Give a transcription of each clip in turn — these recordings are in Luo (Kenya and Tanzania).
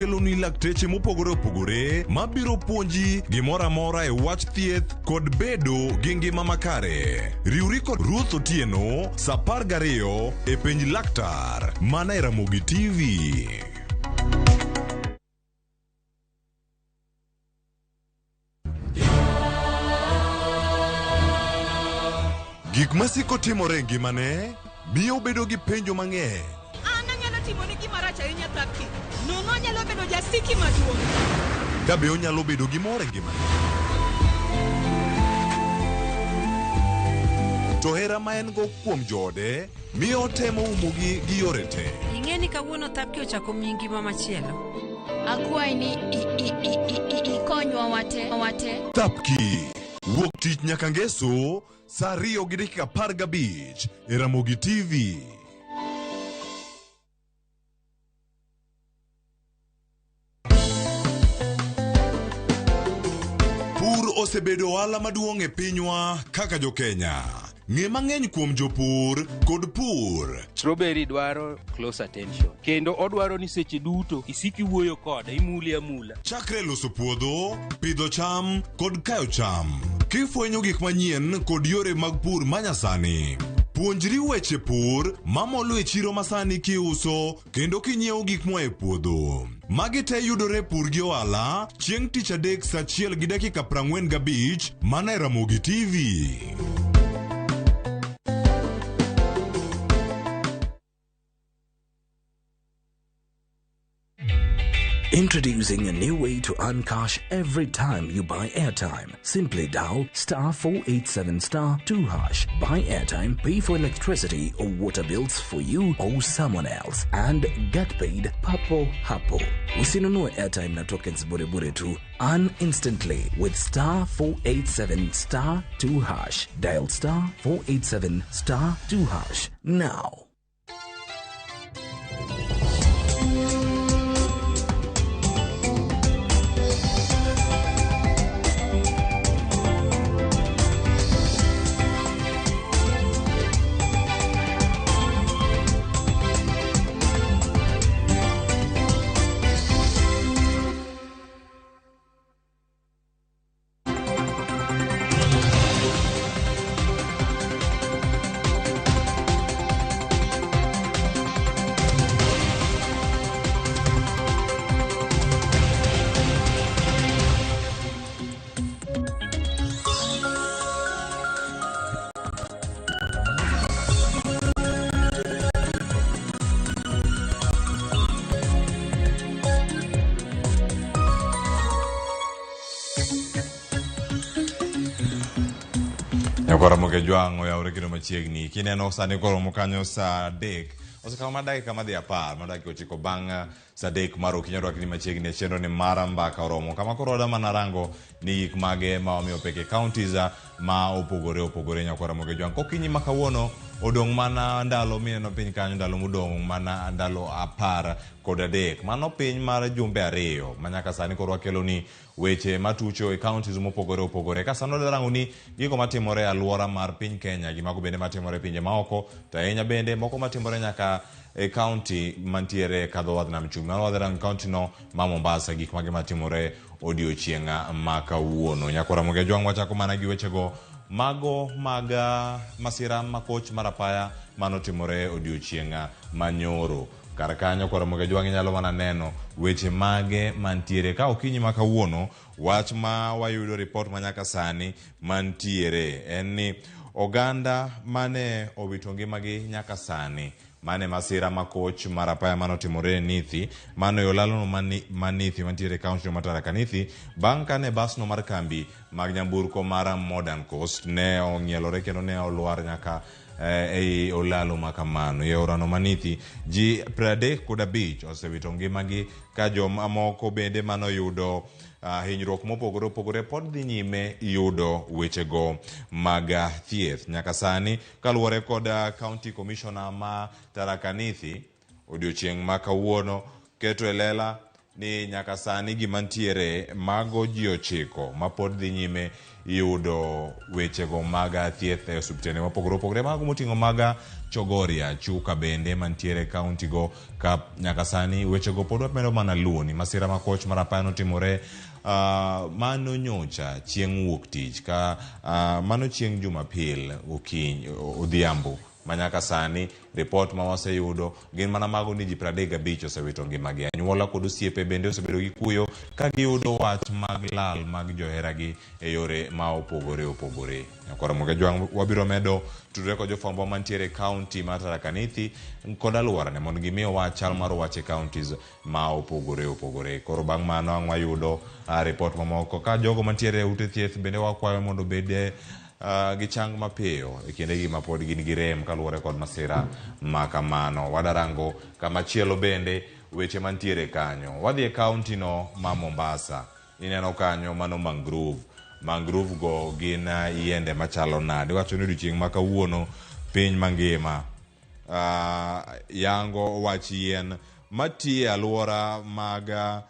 Keloni lakteche mopogore opogore mabiro puonji gimoro amora e wach thieth kod bedo gi ngima makare. Riwri kod Ruth Otieno sa 12 e Penj Laktar mana e Ramogi TV. Gik masiko timore e ngimane miyo obedo gi penjo mang'eny. An anyalo timoni gima rach ahinya Thapki. Nono anyalo bedo jasiki maduong'. Ka be onyalo bedo gi mor e ngimane? To hera ma en-go kuom joode miyo otemo umogi gi yore te. Ing'e ni kawuono Thapki ochako miyi ngima machielo. Akwayi ni ikonywa wate wate. Thapki wuok tich nyaka ngeso saa 2 gi dakika 15 e Ramogi TV. Pur osebedo ohala maduong' e pinywa kaka jokenya. Ng'e mang'eny kuom jopur kod pur. Strawberry dwaro close attention kendo odwaro ni seche duto isik iwuoyo kode, imule amula. Chakre loso puodho, pidho cham kod kayo cham. Kifwenyo gik manyien kod yore mag pur manyasani. Puonjri weche pur mamolo e chiro masani kiuso kendo kinyiewo gik moa e puodho. Magi te yudore e Pur gi Ohala chieng' tich adek saa achiel gi dakika 45 mana e Ramogi TV. Introducing a new way to earn cash every time you buy airtime. Simply dial star 487 star 2 hash. Buy airtime, pay for electricity or water bills for you or someone else, and get paid papo hapo. Usinunue airtime na tokens bure bure tu. Earn instantly with star 487 star 2 hash. Dial star 487 star 2 hash now. Nyakwara Moke Jwang' oyawore kendo machiegni. Kineno sani koromo kanyo saa adek. Osekawo mana dakika madhi apar, ma dakika ochiko bang' eh, saa adek mar okinyi orwakni machiegni e chenro ni mar mbaka oromo. Kama koro wada mana rango ni gik mage ma wamiyo pek e counties ah, ma opogore opogore nyakwara Moke Jwang'. Kokinyi ma kawuono odong' mana ndalo mineno piny kanyo ndalo modong' mana ndalo 13. Mano piny mar jumbe ariyo ma nyaka sani koro wakeloni weche matucho e counties mopogore opogore. Ka sani wadwa rango ni gigo matimore e alwora mar piny Kenya gi mago bende matimore e pinje maoko to ahinya bende moko matimore nyaka e county mantiere e kadho wadh nam chumbi. Mano wadhi rango county no ma Mombasa gik mage matimore odiochieng' ma kawuono. Nyakwara Ramogi Ajwang' wachako mana gi wechego mago mag ah, masira makoch mar apaya manotimore odiochieng' manyoro. Kar kanyo koro Ramogi Ajwang' inyalo mana neno weche mage mantiere. Ka okinyi ma kawuono, wach ma wayudo ripot ma nyaka sani mantiere en ni oganda mane owito ngimagi nyaka sani mane masira ma koch mar apaya mane otimore e Nithi mano e olalono ma Nithi mantiere e kaunti ma Tharaka Nithi bang' kane basno mar kambi mag nyamburko mar Modern Coast ne ong'ielore kendo ne olwar nyaka ei olalo ma kamano. E aorano ma Nithi, ji 35 osewito ngimagi ka jomamoko bende manoyudo uh, hinyruok mopogore opogore pod dhi nyime yudo wechego mag ah, thieth. Nyaka sani kaluwore kod ah, County Commissioner ma Tharaka Nithi odiochieng' ma kawuono keto e lela ni nyaka sani gima ntiere mago ji 9 ma pod dhi nyime yudo wechego mag thieth e osiptende mopogore opogore, mago moting'o maga Chogoria, Chuka bende mantiere e kaunti go, ka nyaka sani wechego pod wamedo mana luwo ni masira ma koch mar apaya notimore mano nyocha chieng' wuok tich ka mano chieng' Jumapil okinyi odhiambo ma nyaka sani ripot ma waseyudo gin mana mago ni ji 35 osewito ngimagi. Anyuola kod osiepe bende osebedo gi kuyo ka giyudo wach mag lal mag joheragi e yore ma opogore opogore. Nyakwar Ramogi Ajwang' wabiro medo tudore kod jofwambo mantiere e kaunti mar Tharaka Nithi kod alworane mondo gimiwa chal mar wach e counties ma opogore opogore. Koro bang' mano ang' wayudo ripot mamoko ka jogo mantiere e ute thieth bende wakwayo mondo obed gi chang mapiyo e kindegi ma pod gin gi rem kaluwore kod masira ma kamano. Wadarango kamachielo bende weche mantiere kanyo. Wadhi e kaunti no ma Mombasa. Ineno kanyo mano mangrove. Mangrove go gin yiende machalo nade? Iwacho ni odiochieng' ma kawuono piny mangima yango wach yien mati e alwora mag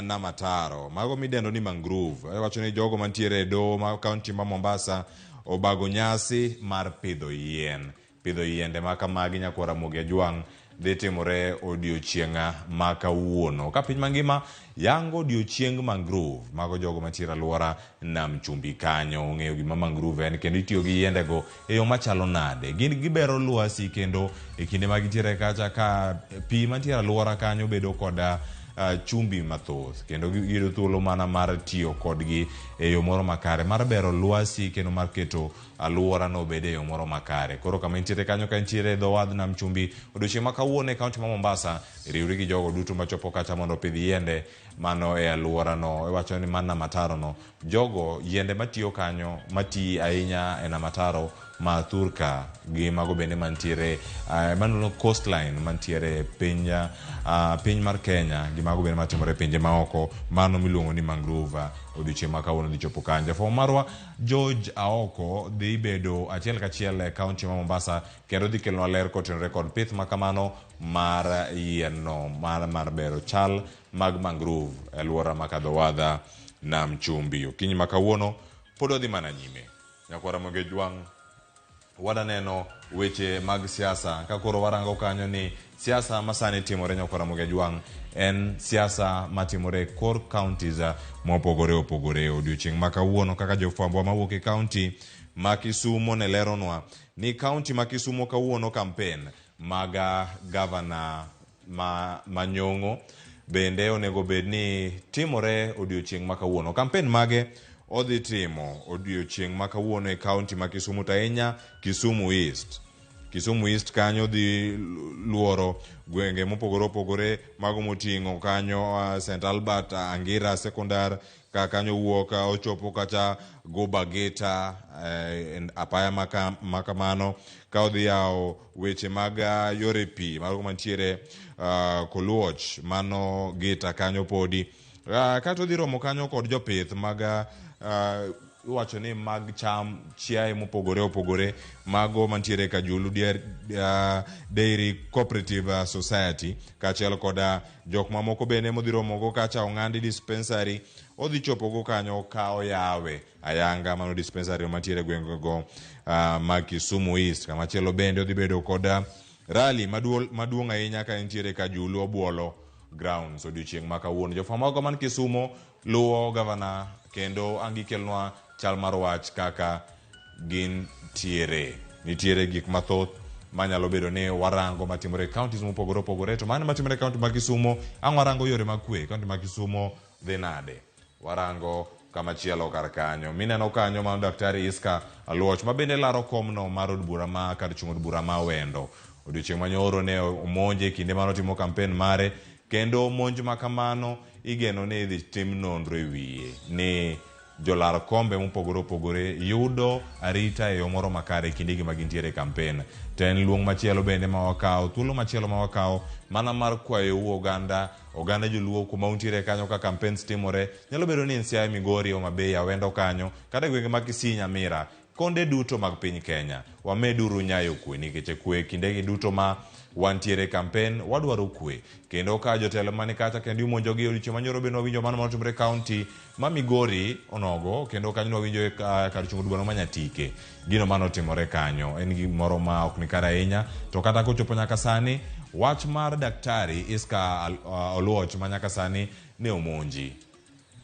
Namataro, mago midendo ni mangrove. Iwacho ni jogo mantiere e doho ma kaunti ma Mombasa obago nyasi mar pidho yien. Pidho yiende ma kamagi nyakwar Ramogi Ajwang' dhi timore odiochieng' ma kawuono. Ka piny mangima yango odiochieng mangrove, mago jogo mantiere alwora nam chumbi kanyo ong'eyo gima mangrove en kendo itiyo gi yiendego e yo machalo nade. Gin gibero lwasi kendo e kinde ma gintiere kacha ka pi mantiere alwora kanyo bedo koda chumbi mathoth kendo giyudo thuolo mana mar tiyo kodgi e yo moro makare mar bero lwasi kendo mar keto alwora no obed e yo moro makare. Koro kama intiere kanyo ka intiere e dho wadh nam chumbi odiochieng' ma kawuono e kaunti ma Mombasa, riwri gi jogo duto machopo kacha mondo opidh yiende mano e alwora no. Iwacho ni man Namataro no, jogo yiende matiyo kanyo mati ahinya e Namataro ma Thurka gi mago bende mantiere mano coastline mantiere piny mar Kenya gi mago bende matimore e pinje maoko, mano miluongo ni mangrove. Odiochieng' ma kawuono dhi chopo kanyo. Jafwambo marwa George Aoko dhi bedo achiel kachiel e kaunti ma Mombasa kendo dhi kelonwa ler kotenore kod pith ma kamano mar yien no mar bero chal mag mangrove e alwora ma kadho wadha nam chumbi. Okinyi ma kawuono pod wadhi mana nyime. Nyakwar Ramogi Ajwang' wadaneno weche mag siasa ka koro warango kanyo ni siasa masani timore nyakwar Ramogi Ajwang' en siasa matimore e kor counties mopogore opogore. Odiochieng' ma kawuono kaka jofwambo mawuok e county ma Kisumo ne leronwa ni county ma Kisumo kawuono campaign mag gavana ma Manyong'o bende onego bed ni timore odiochieng' ma kawuono. Campaign mage odhi timo odiochieng' ma kawuono e county ma Kisumu to ahinya Kisumu East. Kisumu East kanyo dhi luoro gwenge mopogore opogore mago moting'o kanyo St Albert Angira Secondary ka kanyo wuok ochopo kata Guba Gita apaya makamano ka odhi yawo weche mag yore pi mago mantiere Koluoch mano Gita kanyo podi kato odhi romo kanyo kod jopith mag iwacho ni mag cham chiaye mopogore opogore mago mantiere Kajulu Dairy Cooperative Society kaachiel kod jok mamoko bende modhi romogo kacha Ong'andi Dispensary odhi chopogo kanyo ka oyawe ayanga mano dispensary mantiere gwengego mag Kisumu East. Kamachielo bende odhi bedo kod rally maduong' ahinya ka entiere Kajulu Obuolo Grounds odiochieng' ma kawuono. Jofwambo man Kisumo luwo gavana kendo ang' gikelnwa chal mar wach kaka gintiere. Nitiere gik mathoth manyalo bedo ni warango matimore e counties mopogore opogore, to mano matimore e county ma Kisumo ang' warango yore mag kwe. County ma Kisumo dhi nade? Warango kamachielo kar kanyo. Mineno kanyo mano Daktari Iska Aluoch ma bende laro komno mar od bura ma kar chung' od bura ma Awendo. Odiochieng' manyoro ne omonje kinde mane otimo campaign mare, kendo monj ma kamano igeno ni idhi tim nonro e wiye ni jolar kombe mopogore opogore yudo arita e yo moro makare e kindegi ma gintiere e campaign. To en luong machielo bende ma wakawo, thuolo machielo ma wakawo mana mar kwayou oganda joluo kuma untiere kanyo ka campaigns timore. Nyalo bedo ni en Siaya, Migori, Homa Bay, Awendo kanyo, kata e gwenge mag Kisii, Nyamira. konde duto mag piny Kenya. Wameduru nyayo kwe nikech kwe kindegi duto ma wantiere kampen wadwaro kwe. Kendo ka jotelo mani kacha kendo imonjogi odiochieng' manyoro bende wawinjo mano manotimore kaunti ma Migori onogo kendo kanyo nwawinjo e kar chung' od bura ma Nyatike. Gino manotimore kanyo en gimoro ma ok nikare ahinya to kata kochopo nyaka sani wach mar Daktari Iska Oluoch ma nyaka sani ne omonji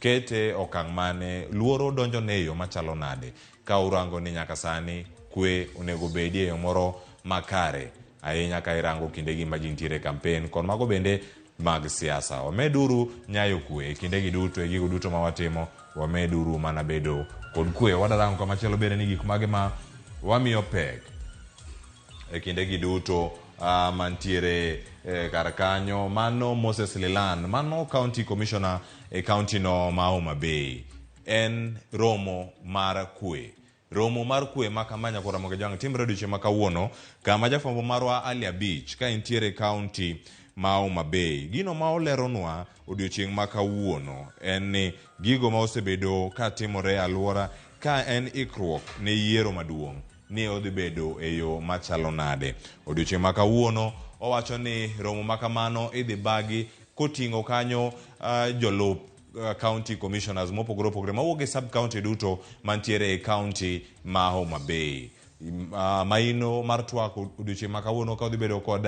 kete okang' mane luoro donjone e yo machalo nade ka urango ni nyaka sani kwe onego bedie e yo moro makare ahinya ka irango kindegi ma ji nitiere e kampen kod mago bende mag siasa. Wameduru nyayo kwe e kindegi duto e gigo duto ma watimo, wameduru mana bedo kod kwe. Wadarango kamachielo bende ni gik mage ma wamiyo pek e kindegi duto mantiere kar kanyo. Mano Moses Lilan, mano county commissioner e county no ma Homa Bay. En romo mar kwe. Romo mar kwe ma kama Nyakwar Ramogi Ojwang' timre odiochieng' ma kawuono kama jafwambo marwa Ali Abich ka entiere e county ma Homa Bay. Gino ma oleronwa odiochieng' ma kawuono en ni gigo ma osebedo ka timore e alwora ka en ikruok ne yiero maduong' ni odhi bedo e yo machalo nade. Odiochieng' ma kawuono owacho ni romo ma kamano idhi bagi koting'o kanyo jolup county commissioners mopogore opogore mawuok e sub county duto mantiere e county ma Homa Bay. Maino mar twak odiochieng' ma kawuono ka odhi bedo kod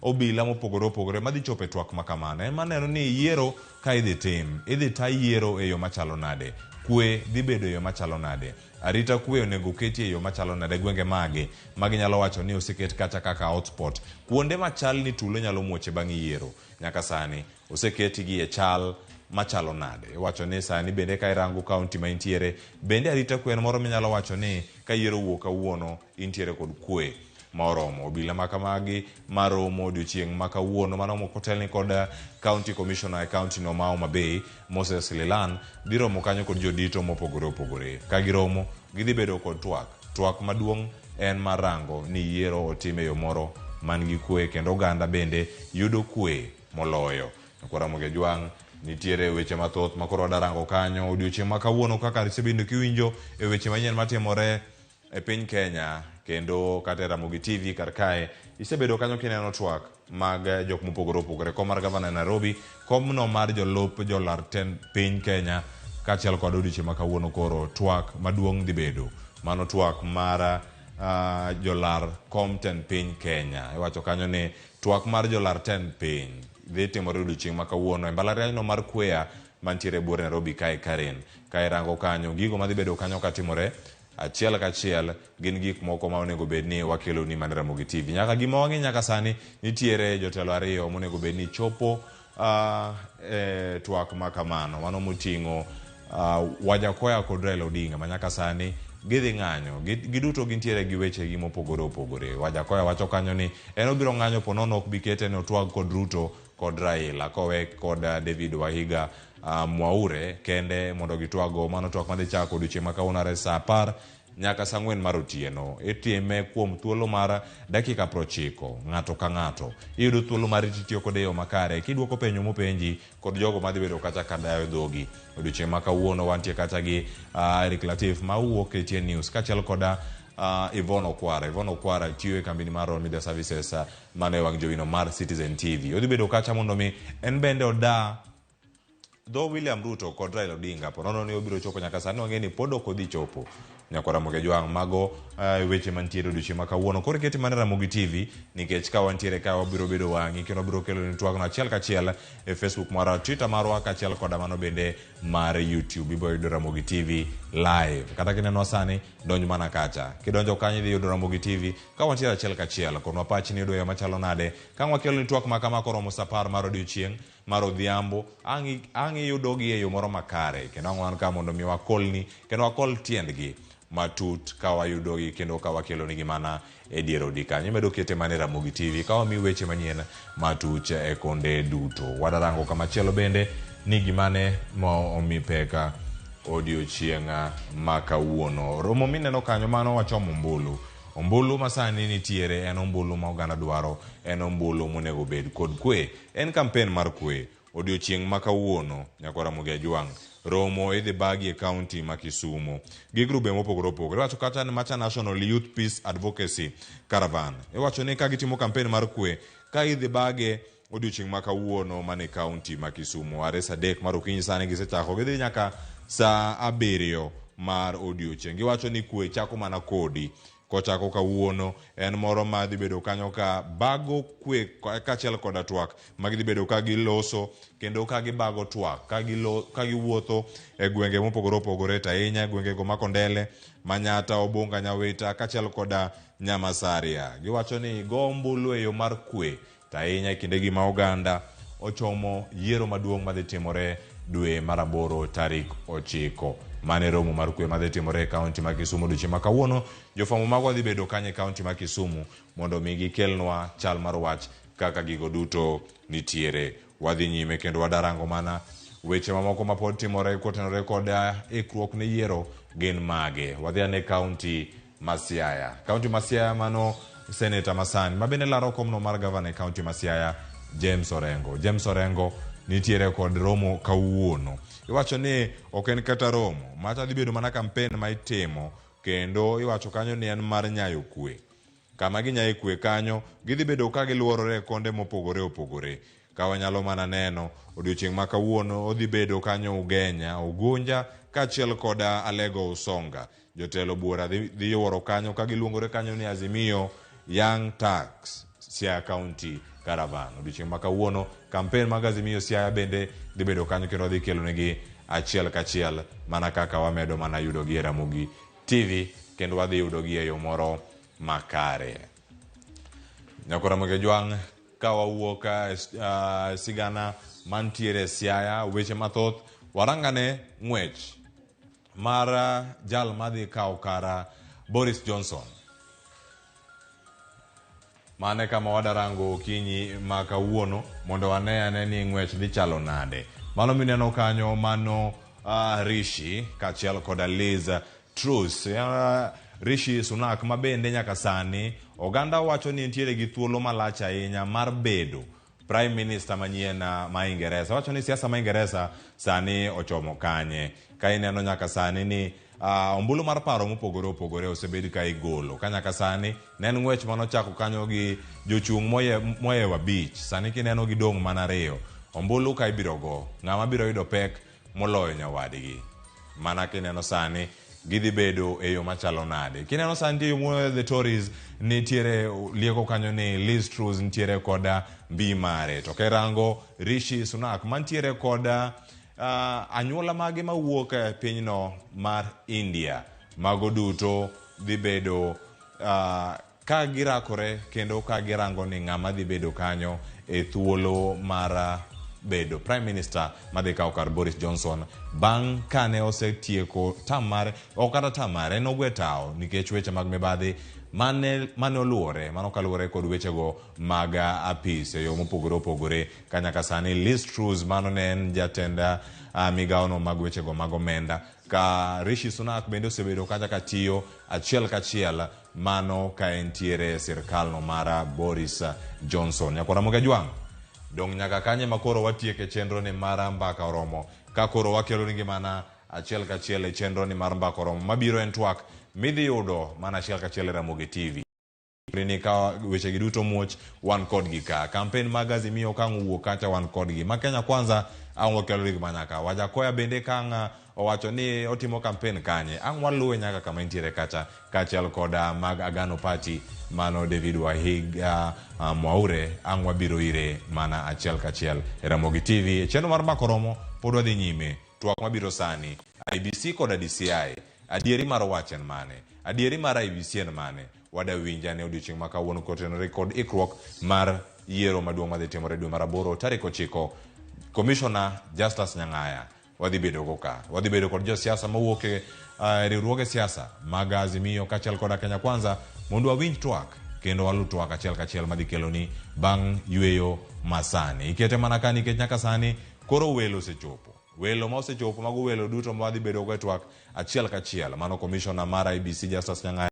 obila mopogore opogore madhi chopo e twak ma kamano. En maneno ni yiero ka idhi tim, idhi ta yiero e yo machalo nade, kwe dhi bedo e yo machalo nade, arita kwe onego oketi e yo machalo nade, gwenge mage maginyalo wacho ni oseket kacha kaka hotspot, kuonde machal ni tulo nyalo muoche bang' yiero nyaka sani oseketgi e chal machalo nade. Iwacho ni sani bende ka irango kaunti ma intiere, bende arita kwe en moro minyalo wacho ni ka yiero owuok kawuono intiere kod kwe ma oromo. Obila ma kamagi maromo odiochieng' ma kawuono mano mokotelni kod county commissioner e county no ma Homa Bay Moses Lilan dhi romo kanyo kod jodito mopogore opogore. Ka giromo gidhi bedo kod twak. Twak maduong' en mar rango ni yiero otim e yo moro man gi kwe kendo oganda bende yudo kwe moloyo. Nyakwar Ramogi Ojwang' nitiere weche mathoth ma koro wadarango kanyo odiochieng' ma kawuono kaka isebedo kiwinjo e weche manyien matimore e piny Kenya kendo kata e Ramogi TV kar kae isebedo kanyo kineno twak mag jok mopogore opogore. Kom mar gavana e Nairobi, komno mar jolup jolar tend piny Kenya kaachiel kod odiochieng' ma kawuono koro twak maduong' dhi bedo. Mano twak mar jolar kom tend piny Kenya. Iwacho kanyo ni twak mar jolar tend piny dhi timore odiochieng' ma kawuono e mbalarianyno mar Kwea mantiere e buore Nairobi kae Karen. Ka irango kanyo gigo madhi bedo kanyo katimore achiel kachiel gin gik moko ma onego bed ni wakeloni mana Ramogi TV. Nyaka gima wang'e nyaka sani nitiere jotelo ariyo monego bed ni chopo e twak ma kamano. Mano moting'o Wajakoya kod Raila Odinga ma nyaka sani gidhi ng'anyo. Giduto gintiere gi wechegi mopogore opogore. Wajakoya wacho kanyo ni en obiro ng'anyo po nono ok bi kete ni otwag kod Ruto kod Raila kowe kod David Wahiga Mwaure kende mondo gitwago. Mano twak madhi chako odiochieng' ma kawuono are saa 10 nyaka saa 4 mar otieno. Itime kuom thuolo mar dakika 90 ng'ato ka ng'ato. Iyudo thuolo mar titiyo kode e yo makare kidwoko penjo mopenji kod jogo madhi bedo kacha ka dayo dhogi. Odiochieng' ma kawuono wantie kacha gi Eric Latif mawuok KTN News kaachiel koda Yvonne Okwara. Yvonne Okwara tiyo e kambini mar Royal Media Services mano e wang' jowino mar Citizen TV. Odhi bedo kacha mondo mi en bende oda dho William Ruto kod Raila Odinga po nono ni obiro chopo nyaka sani wang'e ni pod ok odhi chopo. Nyakwar Ramogi Ojwang' mago weche mantiere odiochieng' ma kawuono. Koro iketi mana Ramogi TV nikech ka wantiere ka wabiro bedo wang'i kendo wabiro kelo ni twagno achiel kachiel e Facebook marwa, Twitter marwa kaachiel koda mano bende mar YouTube. Ibiro yudo Ramogi TV live. Kata kinenwa sani donj mana kacha. Kidonjo kanyo idhi yudo Ramogi TV ka wantiere achiel kachiel. Konwa pachi ni idwa yo machalo nade. Ka wakelo ni twak ma kama koromo saa 10 mar odiochieng' mar odhiambo ang' iyudogi e yo moro makare kendo ang' wan ka mondo mi wakolni kendo wakol tiendgi matut ka wayudogi kendo ka wakelonigi mana e dier odi kanyo. Imedo kete mana e Ramogi TV ka wamiyi weche manyien matuch e konde duto. Wadarango kamachielo bende ni gimane ma omi peka odiochieng' ma kawuono. Romo mineno kanyo mano wachomo ombulu. Ombulu ma sani nitiere en ombulu ma oganda dwaro, en ombulu monego bed kod kwe. En kampen mar kwe. Odiochieng' ma kawuono, Nyakwar Ramogi Ajwang', romo idhi bagi e kaunti ma Kisumu gi grube mopogore opogore. Iwacho kata ni macha National Youth Peace Advocacy Caravan. Iwacho ni ka gitimo kampen mar kwe, ka idhi bage odiochieng' ma kawuono mane kaunti ma Kisumu. Are saa 3 mar okinyi sani gisechako, gidhi nyaka saa 7 mar odiochieng'. Giwacho ni kwe chako mana kodi. Kochako kawuono en moro ma dhi bedo kanyo ka bago kwe kaachiel koda twak ma gidhi bedo ka giloso kendo ka gibago twak ka giwuotho e gwenge mopogore opogore, to ahinya e gwengego ma Kondele, Manyata, Obunga, Nyawita kaachiel koda Nyamasaria. Giwacho ni go ombulu e yo mar kwe, to ahinya e kindegi ma oganda ochomo yiero maduong' madhi timore dwe mar 8 tarik 9. Mano e romo mar kwe madhi timore e kaunti ma Kisumu odiochieng' ma kawuono. Jofwambo magwa dhi bedo kanyo e kaunti ma Kisumu mondo mi gikelnwa chal mar wach kaka gigo duto nitiere. Wadhi nyime kendo wadarango mana weche mamoko ma pod timore kotenore kod ikruok ne yiero gin mage. Wadhi ane kaunti ma Siaya. Kaunti ma Siaya mano seneta masani ma bende laro komno mar gavana e kaunti ma Siaya James Orengo. James Orengo nitiere kod romo kawuono. Iwacho ni ok en kata romo, macha dhi bedo mana kampen ma itimo kendo iwacho kanyo ni en mar nyayo kwe. Kama ginyaye kwe kanyo, gidhi bedo ka giluorore e konde mopogore opogore. Ka wanyalo mana neno, odiochieng' ma kawuono odhi bedo kanyo Ugenya, Ugunja kaachiel koda Alego Usonga. Jotelo buora dhi yuoro kanyo ka giluongore kanyo ni Azimio Young Turks Siaya County Caravan. Odiochieng' ma kawuono, kampen mag Azimio Siaya bende dhi bedo kanyo kendo dhi kelonegi achiel kachiel mana kaka wamedo mana yudogi e Ramogi TV kendo wadhi yudogi e yo moro makare. Nyakwar Ramogi Ajwang', ka wawuok sigana mantiere Siaya, weche mathoth, warangane ng'wech mar jal madhi kawo kara Boris Johnson. Mane kama wadarango okinyi ma kawuono mondo wane ane ni ng'wech dhi chalo nade. Mano mineno kanyo mano Rishi kaachiel koda Liz Truss. Rishi Sunak ma bende nyaka sani oganda wacho ni entiere gi thuolo malach ahinya mar bedo Prime Minister manyien ma Ingeresa. Wacho ni siasa ma Ingeresa sani ochomo kanye. Ka ineno nyaka sani ni ombulu mar paro mopogore opogore osebed ka igolo. Ka nyaka sani ne en ng'wech manochako kanyo gi jochung' moyewo 5. Sani kineno gidong' mana 2. Ombulu ka ibiro go, ng'ama biro yudo pek moloyo nyawadgi. Mana kineno sani gidhi bedo e yo machalo nade. Kineno sani nitie yo moloyo the Tories nitiere lieko kanyo ni Liz Truss nitiere koda mbi mare. To kirango Rishi Sunak mantiere koda anyuola mage mawuok e pinyno mar India. Mago duto dhi bedo ka girakore kendo ka girango ni ng'ama dhi bedo kanyo e thuolo mar bedo Prime Minister madhi kawo kar Boris Johnson bang' kane osetieko tam mare, ok kata tam mare, en ogwe tawo nikech weche mag mibadhi mane oluwore, mano kaluwore kod wechego mag apis e yo mopogore opogore. Ka nyaka sani Liz Truss mano ne en jatend migawono mag wechego mag omenda, ka Rishi Sunak bende osebedo kacha ka tiyo achiel kachiel mano ka entiere e sirkalno mar Boris Johnson. Nyakwar Ramogi Ajwang', dong' nyaka kanye ma koro watieke chenro ni mar Mbaka Oromo, ka koro wakelo ni ngimana achiel kachiel e chenro ni mar Mbaka Oromo mabiro en twak midhi yudo mana achiel kachiel e Ramogi TV. Ni ka wechegi duto muoch wan kodgi ka. Kampen mag Azimio ka ang' owuok kacha wan kodgi. Ma Kenya Kwanza ang' wakelo gi manyaka. Wajakoya bende ka ang' owacho ni otimo kampen kanye, ang' waluwe nyaka kama entiere kacha, kaachiel koda mag Agano Party mano David Wahiga Mwaure ang' wabiro ire mana achiel kachiel e Ramogi TV. E chenro mar Mbaka Oromo pod wadhi nyime. Twak mabiro sani, IEBC koda DCI, adieri mar wach en mane? Adieri mar IEBC en mane? Wadawinja ne odiochieng' ma kawuono kotenore kod ikruok mar yiero maduong' madhi timore dwe mar 8 tarik 9. Commissioner Justus Nyang'aya wadhi bedo go ka. Wadhi bedo kod josiasa mawuok e riwruoge siasa mag Azimio kaachiel koda Kenya Kwanza mondo wawinj twak kendo walu twak achiel kachiel madhi keloni bang' yweyo masani. Ikete mana ka nikech nyaka sani koro welo osechopo. Welo ma osechopo mago welo duto ma wadhi bedo go e twak achiel kachiel. Mano Commissioner mar IEBC Justus Nyang'aya.